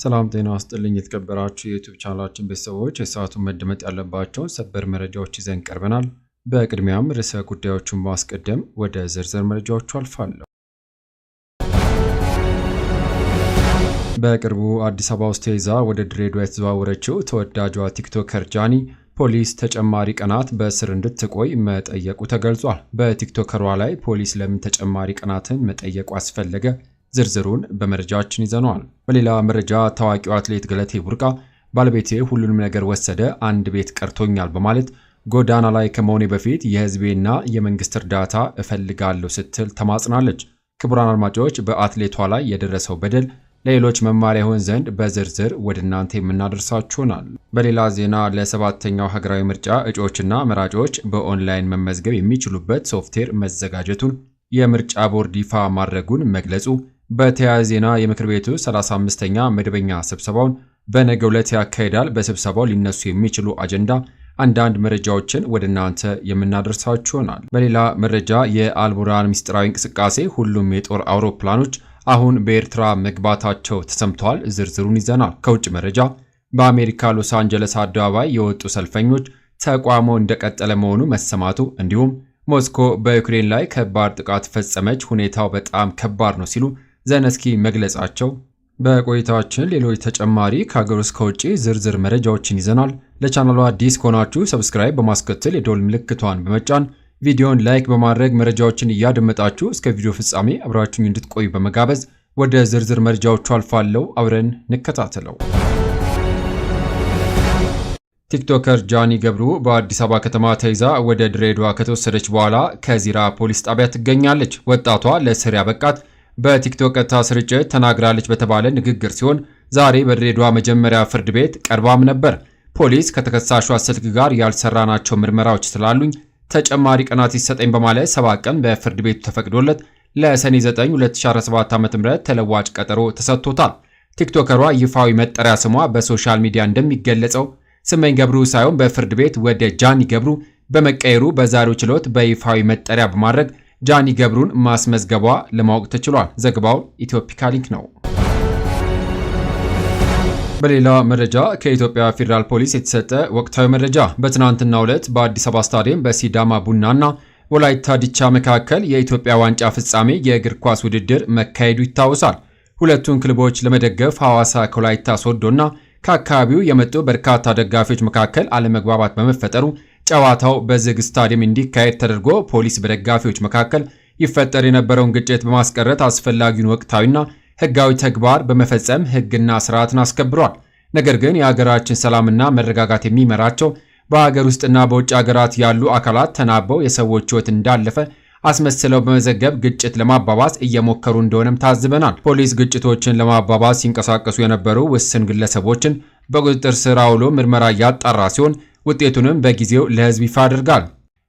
ሰላም ጤና ይስጥልኝ የተከበራችሁ የ YouTube ቻናላችን ቤተሰቦች፣ የሰዓቱን መደመጥ ያለባቸውን ሰበር መረጃዎች ይዘን ቀርበናል። በቅድሚያም ርዕሰ ጉዳዮቹን በማስቀደም ወደ ዝርዝር መረጃዎቹ አልፋለሁ። በቅርቡ አዲስ አበባ ውስጥ ተይዛ ወደ ድሬዳዋ የተዘዋወረችው ተወዳጇ ቲክቶከር ጃኒ ፖሊስ ተጨማሪ ቀናት በእስር እንድትቆይ መጠየቁ ተገልጿል። በቲክቶከሯ ላይ ፖሊስ ለምን ተጨማሪ ቀናትን መጠየቁ አስፈለገ? ዝርዝሩን በመረጃችን ይዘነዋል። በሌላ መረጃ ታዋቂው አትሌት ገለቴ ቡርቃ ባለቤቴ ሁሉንም ነገር ወሰደ፣ አንድ ቤት ቀርቶኛል በማለት ጎዳና ላይ ከመሆኔ በፊት የሕዝቤና የመንግስት እርዳታ እፈልጋለሁ ስትል ተማጽናለች። ክቡራን አድማጮች፣ በአትሌቷ ላይ የደረሰው በደል ለሌሎች መማሪያ ይሆን ዘንድ በዝርዝር ወደ እናንተ የምናደርሳችሁናል። በሌላ ዜና ለሰባተኛው ሀገራዊ ምርጫ እጩዎችና መራጮች በኦንላይን መመዝገብ የሚችሉበት ሶፍትዌር መዘጋጀቱን የምርጫ ቦርድ ይፋ ማድረጉን መግለጹ፣ በተያያዘ ዜና የምክር ቤቱ 35ኛ መደበኛ ስብሰባውን በነገው ዕለት ያካሂዳል። በስብሰባው ሊነሱ የሚችሉ አጀንዳ አንዳንድ መረጃዎችን ወደ እናንተ የምናደርሳችሁናል። በሌላ መረጃ የአልቡርሃን ምስጢራዊ እንቅስቃሴ ሁሉም የጦር አውሮፕላኖች አሁን በኤርትራ መግባታቸው ተሰምተዋል። ዝርዝሩን ይዘናል። ከውጭ መረጃ በአሜሪካ ሎስ አንጀለስ አደባባይ የወጡ ሰልፈኞች ተቃውሞ እንደቀጠለ መሆኑ መሰማቱ፣ እንዲሁም ሞስኮ በዩክሬን ላይ ከባድ ጥቃት ፈጸመች፣ ሁኔታው በጣም ከባድ ነው ሲሉ ዘለንስኪ መግለጻቸው። በቆይታችን ሌሎች ተጨማሪ ከሀገር ውስጥ ከውጭ ዝርዝር መረጃዎችን ይዘናል። ለቻናሉ አዲስ ከሆናችሁ subscribe በማስከተል የደወል ምልክቷን በመጫን፣ ቪዲዮን like በማድረግ፣ መረጃዎችን እያደመጣችሁ እስከ ቪዲዮ ፍጻሜ አብራችሁኝ እንድትቆዩ በመጋበዝ ወደ ዝርዝር መረጃዎቹ አልፋለሁ። አብረን እንከታተለው። ቲክቶከር ጃኒ ገብሩ በአዲስ አበባ ከተማ ተይዛ ወደ ድሬዳዋ ከተወሰደች በኋላ ከዚራ ፖሊስ ጣቢያ ትገኛለች። ወጣቷ ለእስር ያበቃት በቲክቶክ ቀጥታ ስርጭት ተናግራለች በተባለ ንግግር ሲሆን ዛሬ በድሬዳዋ መጀመሪያ ፍርድ ቤት ቀርባም ነበር። ፖሊስ ከተከሳሿ ስልክ ጋር ያልሰራናቸው ምርመራዎች ስላሉኝ ተጨማሪ ቀናት ይሰጠኝ በማለት 7 ቀን በፍርድ ቤቱ ተፈቅዶለት ለሰኔ 9 2017 ዓ.ም ተለዋጭ ቀጠሮ ተሰጥቶታል። ቲክቶከሯ ይፋዊ መጠሪያ ስሟ በ social media እንደሚገለጸው ስመኝ ገብሩ ሳይሆን በፍርድ ቤት ወደ ጃኒ ገብሩ በመቀየሩ በዛሬው ችሎት በይፋዊ መጠሪያ በማድረግ ጃኒ ገብሩን ማስመዝገቧ ለማወቅ ተችሏል። ዘገባው ኢትዮፒካ ሊንክ ነው። በሌላ መረጃ ከኢትዮጵያ ፌዴራል ፖሊስ የተሰጠ ወቅታዊ መረጃ፣ በትናንትናው ዕለት በአዲስ አበባ ስታዲየም በሲዳማ ቡናና ወላይታ ዲቻ መካከል የኢትዮጵያ ዋንጫ ፍጻሜ የእግር ኳስ ውድድር መካሄዱ ይታወሳል። ሁለቱን ክለቦች ለመደገፍ ሐዋሳ ከወላይታ ሶዶና ከአካባቢው የመጡ በርካታ ደጋፊዎች መካከል አለመግባባት በመፈጠሩ ጨዋታው በዝግ ስታዲየም እንዲካሄድ ተደርጎ ፖሊስ በደጋፊዎች መካከል ይፈጠር የነበረውን ግጭት በማስቀረት አስፈላጊውን ወቅታዊና ሕጋዊ ተግባር በመፈጸም ሕግና ስርዓትን አስከብሯል። ነገር ግን የሀገራችን ሰላምና መረጋጋት የሚመራቸው በሀገር ውስጥና በውጭ ሀገራት ያሉ አካላት ተናበው የሰዎች ሕይወት እንዳለፈ አስመስለው በመዘገብ ግጭት ለማባባስ እየሞከሩ እንደሆነም ታዝበናል። ፖሊስ ግጭቶችን ለማባባስ ሲንቀሳቀሱ የነበሩ ውስን ግለሰቦችን በቁጥጥር ስር አውሎ ምርመራ እያጣራ ሲሆን ውጤቱንም በጊዜው ለሕዝብ ይፋ ያደርጋል።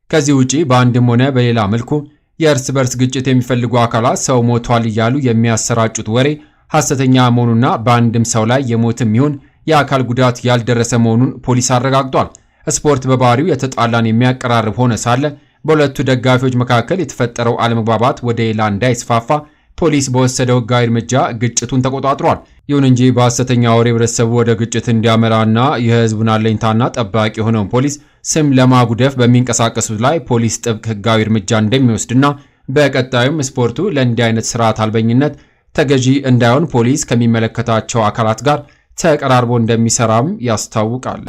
ከዚህ ውጪ በአንድም ሆነ በሌላ መልኩ የእርስ በርስ ግጭት የሚፈልጉ አካላት ሰው ሞቷል እያሉ የሚያሰራጩት ወሬ ሐሰተኛ መሆኑና በአንድም ሰው ላይ የሞትም ይሁን የአካል ጉዳት ያልደረሰ መሆኑን ፖሊስ አረጋግጧል። ስፖርት በባህሪው የተጣላን የሚያቀራርብ ሆነ ሳለ በሁለቱ ደጋፊዎች መካከል የተፈጠረው አለመግባባት ወደ ሌላ እንዳይስፋፋ ፖሊስ በወሰደው ሕጋዊ እርምጃ ግጭቱን ተቆጣጥሯል። ይሁን እንጂ በሐሰተኛ ወሬ ህብረተሰቡ ወደ ግጭት እንዲያመራና የህዝቡን አለኝታና ጠባቂ የሆነውን ፖሊስ ስም ለማጉደፍ በሚንቀሳቀሱት ላይ ፖሊስ ጥብቅ ሕጋዊ እርምጃ እንደሚወስድና በቀጣዩም ስፖርቱ ለእንዲህ አይነት ስርዓት አልበኝነት ተገዢ እንዳይሆን ፖሊስ ከሚመለከታቸው አካላት ጋር ተቀራርቦ እንደሚሰራም ያስታውቃል።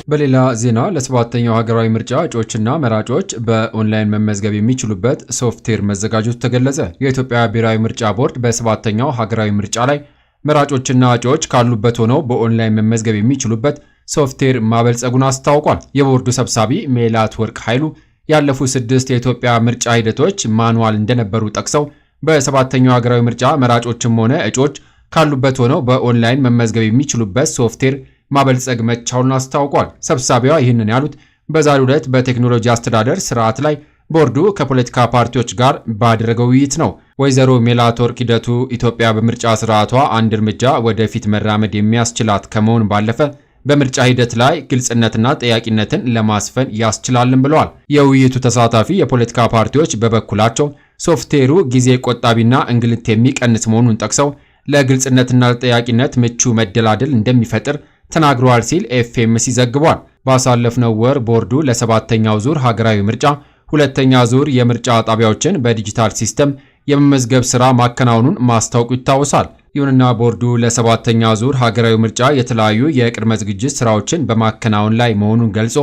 በሌላ ዜና ለሰባተኛው ሀገራዊ ምርጫ እጩዎችና መራጮች በኦንላይን መመዝገብ የሚችሉበት ሶፍትዌር መዘጋጀቱ ተገለጸ። የኢትዮጵያ ብሔራዊ ምርጫ ቦርድ በሰባተኛው ሀገራዊ ምርጫ ላይ መራጮችና እጩዎች ካሉበት ሆነው በኦንላይን መመዝገብ የሚችሉበት ሶፍትዌር ማበልጸጉን አስታውቋል። የቦርዱ ሰብሳቢ ሜላትወርቅ ኃይሉ ያለፉ 6 የኢትዮጵያ ምርጫ ሂደቶች manual እንደነበሩ ጠቅሰው በሰባተኛው ሀገራዊ ምርጫ መራጮችም ሆነ እጩዎች ካሉበት ሆነው በኦንላይን መመዝገብ የሚችሉበት ሶፍትዌር ማበልጸግ መቻሉን አስታውቋል። ሰብሳቢዋ ይህንን ያሉት በዛሬው ዕለት በቴክኖሎጂ አስተዳደር ስርዓት ላይ ቦርዱ ከፖለቲካ ፓርቲዎች ጋር ባደረገው ውይይት ነው። ወይዘሮ ሜላትወርቅ ሂደቱ ኢትዮጵያ በምርጫ ስርዓቷ አንድ እርምጃ ወደፊት መራመድ የሚያስችላት ከመሆን ባለፈ በምርጫ ሂደት ላይ ግልጽነትና ጠያቂነትን ለማስፈን ያስችላልን ብለዋል። የውይይቱ ተሳታፊ የፖለቲካ ፓርቲዎች በበኩላቸው ሶፍትዌሩ ጊዜ ቆጣቢና እንግልት የሚቀንስ መሆኑን ጠቅሰው ለግልጽነትና ለጠያቂነት ምቹ መደላደል እንደሚፈጥር ተናግረዋል ሲል ኤፍኤምሲ ዘግቧል። ባሳለፍነው ወር ቦርዱ ለሰባተኛው ዙር ሀገራዊ ምርጫ ሁለተኛ ዙር የምርጫ ጣቢያዎችን በዲጂታል system የመመዝገብ ስራ ማከናወኑን ማስታወቁ ይታወሳል። ይሁንና ቦርዱ ለሰባተኛ ዙር ሀገራዊ ምርጫ የተለያዩ የቅድመ ዝግጅት ስራዎችን በማከናወን ላይ መሆኑን ገልጾ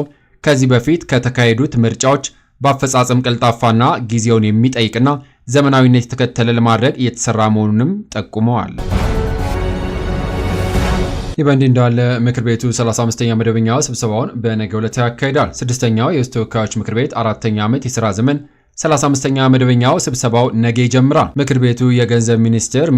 ከዚህ በፊት ከተካሄዱት ምርጫዎች በአፈጻጸም ቀልጣፋና ጊዜውን የሚጠይቅና ዘመናዊነት የተከተለ ለማድረግ እየተሰራ መሆኑንም ጠቁመዋል። ይህ በእንዲህ እንዳለ ምክር ቤቱ 35ኛ መደበኛ ስብሰባውን በነገው ዕለት ያካሂዳል። ስድስተኛው የሕዝብ ተወካዮች ምክር ቤት አራተኛ ዓመት የሥራ ዘመን 35ኛ መደበኛው ስብሰባው ነገ ይጀምራል። ምክር ቤቱ የገንዘብ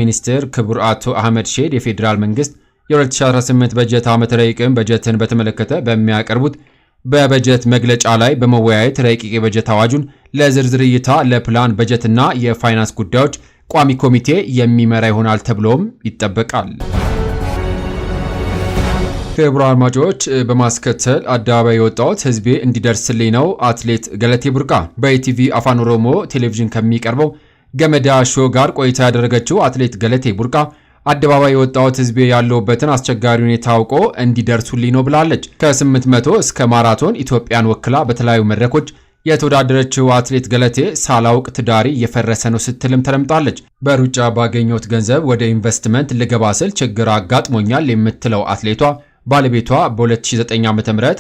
ሚኒስትር ክቡር አቶ አህመድ ሼድ የፌዴራል መንግስት የ2018 በጀት ዓመት ረቂቅ በጀትን በተመለከተ በሚያቀርቡት በበጀት መግለጫ ላይ በመወያየት ረቂቅ የበጀት አዋጁን ለዝርዝር እይታ ለፕላን በጀትና የፋይናንስ ጉዳዮች ቋሚ ኮሚቴ የሚመራ ይሆናል ተብሎም ይጠበቃል። ክቡራን አድማጮች፣ በማስከተል አደባባይ የወጣሁት ህዝቤ እንዲደርስልኝ ነው። አትሌት ገለቴ ቡርቃ በኢቲቪ አፋን ኦሮሞ ቴሌቪዥን ከሚቀርበው ገመዳ ሾው ጋር ቆይታ ያደረገችው አትሌት ገለቴ ቡርቃ አደባባይ የወጣሁት ህዝቤ ያለሁበትን አስቸጋሪ ሁኔታ አውቆ እንዲደርሱልኝ ነው ብላለች። ከ800 እስከ ማራቶን ኢትዮጵያን ወክላ በተለያዩ መድረኮች የተወዳደረችው አትሌት ገለቴ ሳላውቅ ትዳሪ እየፈረሰ ነው ስትልም ተደምጣለች። በሩጫ ባገኘሁት ገንዘብ ወደ ኢንቨስትመንት ልገባ ስል ችግር አጋጥሞኛል የምትለው አትሌቷ ባለቤቷ በ2009 ዓ.ም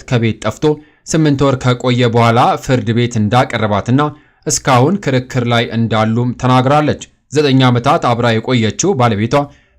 ከቤት ጠፍቶ 8 ወር ከቆየ በኋላ ፍርድ ቤት እንዳቀረባትና እስካሁን ክርክር ላይ እንዳሉም ተናግራለች። 9 ዓመታት አብራ የቆየችው ባለቤቷ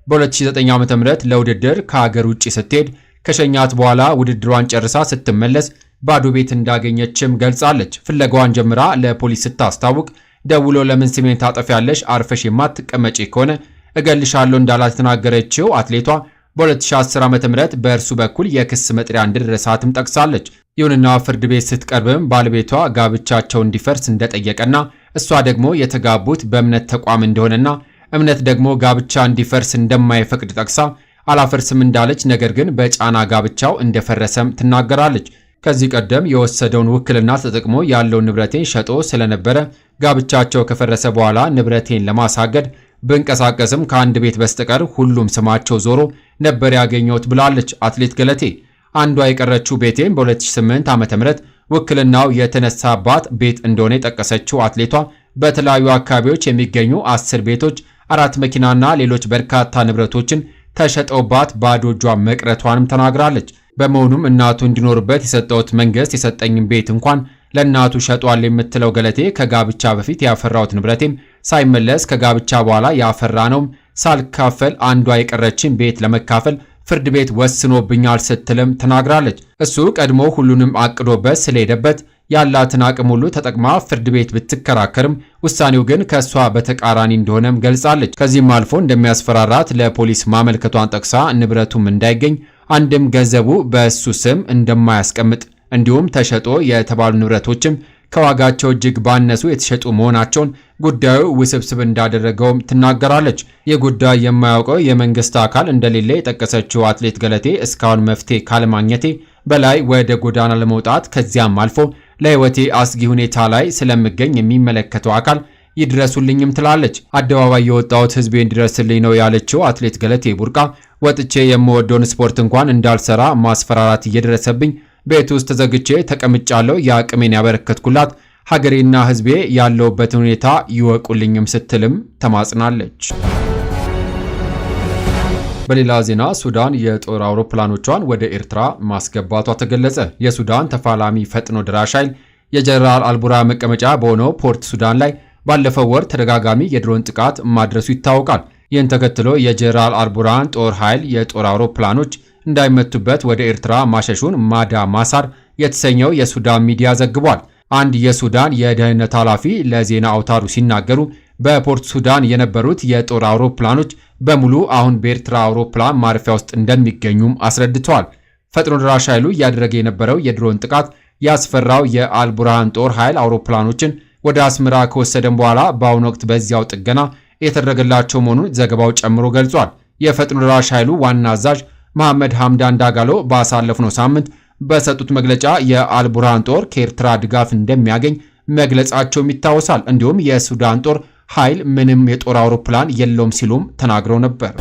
በ2009 ዓ.ም ለውድድር ከሀገር ውጭ ስትሄድ ከሸኛት በኋላ ውድድሯን ጨርሳ ስትመለስ ባዶ ቤት እንዳገኘችም ገልጻለች። ፍለጋዋን ጀምራ ለፖሊስ ስታስታውቅ ደውሎ ለምን ስሜን ታጠፊያለሽ? አርፈሽ የማትቀመጪ ከሆነ እገልሻለሁ እንዳላት የተናገረችው አትሌቷ በ2010 ዓ.ም በእርሱ በኩል የክስ መጥሪያ እንደደረሳትም ጠቅሳለች። ይሁንና ፍርድ ቤት ስትቀርብም ባለቤቷ ጋብቻቸው እንዲፈርስ እንደጠየቀና እሷ ደግሞ የተጋቡት በእምነት ተቋም እንደሆነና እምነት ደግሞ ጋብቻ እንዲፈርስ እንደማይፈቅድ ጠቅሳ አላፈርስም እንዳለች፣ ነገር ግን በጫና ጋብቻው እንደፈረሰም ትናገራለች። ከዚህ ቀደም የወሰደውን ውክልና ተጠቅሞ ያለውን ንብረቴን ሸጦ ስለነበረ ጋብቻቸው ከፈረሰ በኋላ ንብረቴን ለማሳገድ ብንቀሳቀስም ከአንድ ቤት በስተቀር ሁሉም ስማቸው ዞሮ ነበር ያገኘሁት ብላለች አትሌት ገለቴ። አንዷ የቀረችው ቤቴም በ2008 ዓ.ም ውክልናው የተነሳባት ቤት እንደሆነ የጠቀሰችው አትሌቷ በተለያዩ አካባቢዎች የሚገኙ 10 ቤቶች፣ 4 መኪናና ሌሎች በርካታ ንብረቶችን ተሸጠውባት ባዶ እጇ መቅረቷንም ተናግራለች። በመሆኑም እናቱ እንዲኖርበት የሰጠሁት መንግስት የሰጠኝን ቤት እንኳን ለእናቱ ሸጧል የምትለው ገለቴ ከጋብቻ በፊት ያፈራሁት ንብረቴም ሳይመለስ ከጋብቻ በኋላ ያፈራነውም ሳልካፈል አንዷ የቀረችን ቤት ለመካፈል ፍርድ ቤት ወስኖብኛል ስትልም ተናግራለች። እሱ ቀድሞ ሁሉንም አቅዶበት ስለሄደበት ያላትን አቅም ሁሉ ተጠቅማ ፍርድ ቤት ብትከራከርም ውሳኔው ግን ከእሷ በተቃራኒ እንደሆነም ገልጻለች። ከዚህም አልፎ እንደሚያስፈራራት ለፖሊስ ማመልከቷን ጠቅሳ ንብረቱም እንዳይገኝ አንድም ገንዘቡ በእሱ ስም እንደማያስቀምጥ እንዲሁም ተሸጦ የተባሉ ንብረቶችም ከዋጋቸው እጅግ ባነሱ የተሸጡ መሆናቸውን ጉዳዩ ውስብስብ እንዳደረገውም ትናገራለች። ይህ ጉዳይ የማያውቀው የመንግስት አካል እንደሌለ የጠቀሰችው አትሌት ገለቴ እስካሁን መፍትሄ ካለማግኘቴ በላይ ወደ ጎዳና ለመውጣት ከዚያም አልፎ ለሕይወቴ አስጊ ሁኔታ ላይ ስለምገኝ የሚመለከተው አካል ይድረሱልኝም ትላለች። አደባባይ የወጣሁት ሕዝቤ እንዲደርስልኝ ነው ያለችው አትሌት ገለቴ ቡርቃ ወጥቼ የምወደውን ስፖርት እንኳን እንዳልሰራ ማስፈራራት እየደረሰብኝ ቤት ውስጥ ተዘግቼ ተቀምጫለሁ። የአቅሜን ያበረከትኩላት ሀገሬና ሕዝቤ ያለውበትን ሁኔታ ይወቁልኝም ስትልም ተማጽናለች። በሌላ ዜና ሱዳን የጦር አውሮፕላኖቿን ወደ ኤርትራ ማስገባቷ ተገለጸ። የሱዳን ተፋላሚ ፈጥኖ ደራሽ ኃይል የጀነራል አልቡርሃን መቀመጫ በሆነው ፖርት ሱዳን ላይ ባለፈው ወር ተደጋጋሚ የድሮን ጥቃት ማድረሱ ይታወቃል። ይህን ተከትሎ የጀነራል አልቡርሃን ጦር ኃይል የጦር አውሮፕላኖች እንዳይመቱበት ወደ ኤርትራ ማሸሹን ማዳ ማሳር የተሰኘው የሱዳን ሚዲያ ዘግቧል። አንድ የሱዳን የደህንነት ኃላፊ ለዜና አውታሩ ሲናገሩ በፖርት ሱዳን የነበሩት የጦር አውሮፕላኖች በሙሉ አሁን በኤርትራ አውሮፕላን ማረፊያ ውስጥ እንደሚገኙም አስረድተዋል። ፈጥኖ ደራሽ ኃይሉ እያደረገ የነበረው የድሮን ጥቃት ያስፈራው የአልቡርሃን ጦር ኃይል አውሮፕላኖችን ወደ አስመራ ከወሰደም በኋላ በአሁኑ ወቅት በዚያው ጥገና የተደረገላቸው መሆኑን ዘገባው ጨምሮ ገልጿል። የፈጥኖ ደራሽ ኃይሉ ዋና አዛዥ መሐመድ ሐምዳን ዳጋሎ ባሳለፍነው ሳምንት በሰጡት መግለጫ የአልቡርሃን ጦር ከኤርትራ ድጋፍ እንደሚያገኝ መግለጻቸውም ይታወሳል። እንዲሁም የሱዳን ጦር ኃይል ምንም የጦር አውሮፕላን የለውም ሲሉም ተናግረው ነበር።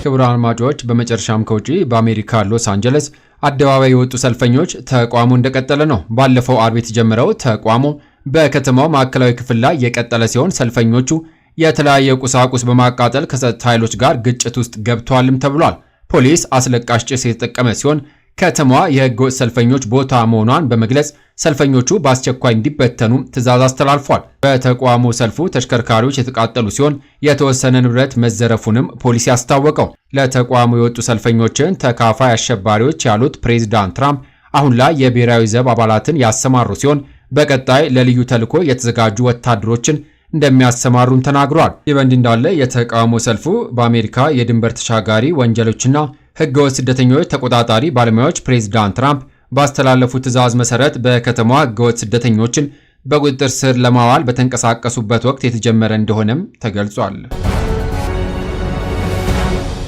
ክቡራን አድማጮች፣ በመጨረሻም ከውጪ በአሜሪካ ሎስ አንጀለስ አደባባይ የወጡ ሰልፈኞች ተቃውሞ እንደቀጠለ ነው። ባለፈው አርብ የተጀመረው ተቃውሞ በከተማው ማዕከላዊ ክፍል ላይ የቀጠለ ሲሆን ሰልፈኞቹ የተለያየ ቁሳቁስ በማቃጠል ከጸጥታ ኃይሎች ጋር ግጭት ውስጥ ገብተዋልም ተብሏል። ፖሊስ አስለቃሽ ጭስ የተጠቀመ ሲሆን ከተማዋ የህገወጥ ሰልፈኞች ቦታ መሆኗን በመግለጽ ሰልፈኞቹ በአስቸኳይ እንዲበተኑ ትዕዛዝ አስተላልፏል። በተቃውሞ ሰልፉ ተሽከርካሪዎች የተቃጠሉ ሲሆን የተወሰነ ንብረት መዘረፉንም ፖሊስ ያስታወቀው። ለተቃውሞ የወጡ ሰልፈኞችን ተካፋይ አሸባሪዎች ያሉት ፕሬዚዳንት ትራምፕ አሁን ላይ የብሔራዊ ዘብ አባላትን ያሰማሩ ሲሆን በቀጣይ ለልዩ ተልዕኮ የተዘጋጁ ወታደሮችን እንደሚያሰማሩም ተናግሯል። ይህ በእንዲህ እንዳለ የተቃውሞ ሰልፉ በአሜሪካ የድንበር ተሻጋሪ ወንጀሎችና ህገወጥ ስደተኞች ተቆጣጣሪ ባለሙያዎች ፕሬዚዳንት ትራምፕ ባስተላለፉት ትዕዛዝ መሰረት በከተማዋ ህገወጥ ስደተኞችን በቁጥጥር ስር ለማዋል በተንቀሳቀሱበት ወቅት የተጀመረ እንደሆነም ተገልጿል።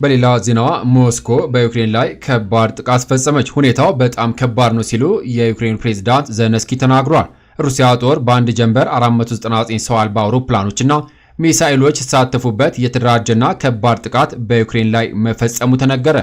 በሌላ ዜናዋ ሞስኮ በዩክሬን ላይ ከባድ ጥቃት ፈጸመች። ሁኔታው በጣም ከባድ ነው ሲሉ የዩክሬን ፕሬዚዳንት ዘለንስኪ ተናግሯል። ሩሲያ ጦር በአንድ ጀንበር 499 ሰው አልባ አውሮፕላኖችና ሚሳኤሎች የተሳተፉበት የተደራጀና ከባድ ጥቃት በዩክሬን ላይ መፈጸሙ ተነገረ።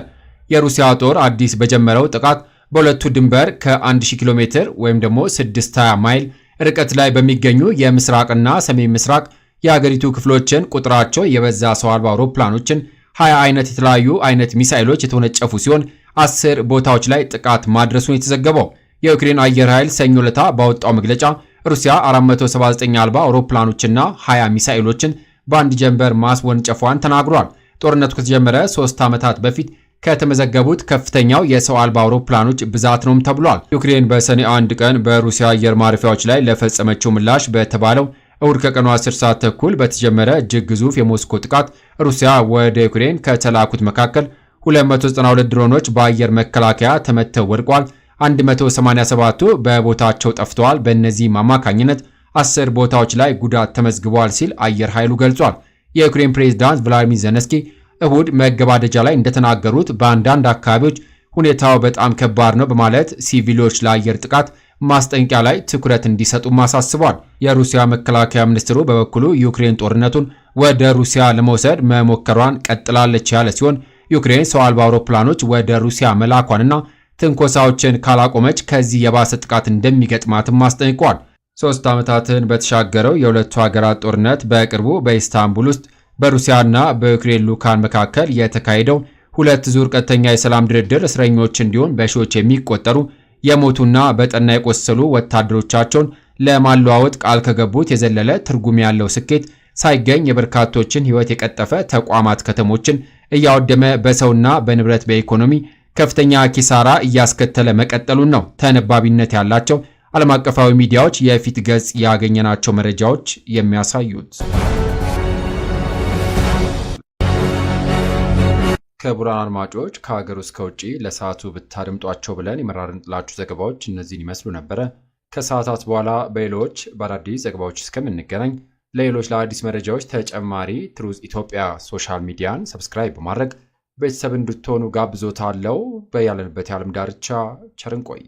የሩሲያ ጦር አዲስ በጀመረው ጥቃት በሁለቱ ድንበር ከ1000 ኪሎ ሜትር ወይም ደግሞ 620 ማይል ርቀት ላይ በሚገኙ የምስራቅና ሰሜን ምስራቅ የአገሪቱ ክፍሎችን ቁጥራቸው የበዛ ሰው አልባ አውሮፕላኖችን 20 አይነት የተለያዩ አይነት ሚሳኤሎች የተወነጨፉ ሲሆን 10 ቦታዎች ላይ ጥቃት ማድረሱን የተዘገበው። የዩክሬን አየር ኃይል ሰኞ ዕለት ባወጣው መግለጫ ሩሲያ 479 አልባ አውሮፕላኖችና 20 ሚሳኤሎችን በአንድ ጀንበር ማስወንጨፏን ተናግሯል። ጦርነቱ ከተጀመረ 3 ዓመታት በፊት ከተመዘገቡት ከፍተኛው የሰው አልባ አውሮፕላኖች ብዛት ነውም ተብሏል። ዩክሬን በሰኔ 1 ቀን በሩሲያ አየር ማረፊያዎች ላይ ለፈጸመችው ምላሽ በተባለው እሁድ ከቀኑ 10 ሰዓት ተኩል በተጀመረ እጅግ ግዙፍ የሞስኮ ጥቃት ሩሲያ ወደ ዩክሬን ከተላኩት መካከል 292 ድሮኖች በአየር መከላከያ ተመተው ወድቋል። 187ቱ በቦታቸው ጠፍተዋል። በእነዚህም አማካኝነት 10 ቦታዎች ላይ ጉዳት ተመዝግቧል ሲል አየር ኃይሉ ገልጿል። የዩክሬን ፕሬዝዳንት ቭላዲሚር ዘለንስኪ እሁድ መገባደጃ ላይ እንደተናገሩት በአንዳንድ አካባቢዎች ሁኔታው በጣም ከባድ ነው በማለት ሲቪሎች ለአየር ጥቃት ማስጠንቀቂያ ላይ ትኩረት እንዲሰጡም አሳስቧል። የሩሲያ መከላከያ ሚኒስትሩ በበኩሉ ዩክሬን ጦርነቱን ወደ ሩሲያ ለመውሰድ መሞከሯን ቀጥላለች ያለ ሲሆን ዩክሬን ሰው አልባ አውሮፕላኖች ወደ ሩሲያ መላኳንና ትንኮሳዎችን ካላቆመች ከዚህ የባሰ ጥቃት እንደሚገጥማትም አስጠንቅቋል። 3 ዓመታትን በተሻገረው የሁለቱ ሀገራት ጦርነት በቅርቡ በኢስታንቡል ውስጥ በሩሲያና በዩክሬን ልዑካን መካከል የተካሄደው 2 ዙር ቀጥተኛ የሰላም ድርድር እስረኞች እንዲሁም በሺዎች የሚቆጠሩ የሞቱና በጠና የቆሰሉ ወታደሮቻቸውን ለማለዋወጥ ቃል ከገቡት የዘለለ ትርጉም ያለው ስኬት ሳይገኝ የበርካቶችን ሕይወት የቀጠፈ ተቋማት ከተሞችን እያወደመ በሰውና በንብረት በኢኮኖሚ ከፍተኛ ኪሳራ እያስከተለ መቀጠሉን ነው ተነባቢነት ያላቸው ዓለም አቀፋዊ ሚዲያዎች የፊት ገጽ ያገኘናቸው መረጃዎች የሚያሳዩት። ክቡራን አድማጮች፣ ከሀገር ውስጥ ከውጭ ለሰዓቱ ብታደምጧቸው ብለን የመራረጥንላችሁ ዘገባዎች እነዚህን ይመስሉ ነበረ። ከሰዓታት በኋላ በሌሎች በአዳዲስ ዘገባዎች እስከምንገናኝ ለሌሎች ለአዲስ መረጃዎች ተጨማሪ ትሩዝ ኢትዮጵያ social media ን subscribe በማድረግ ቤተሰብ እንድትሆኑ ጋብዞታለው። በያለንበት የዓለም ዳርቻ ቸር እንቆይ።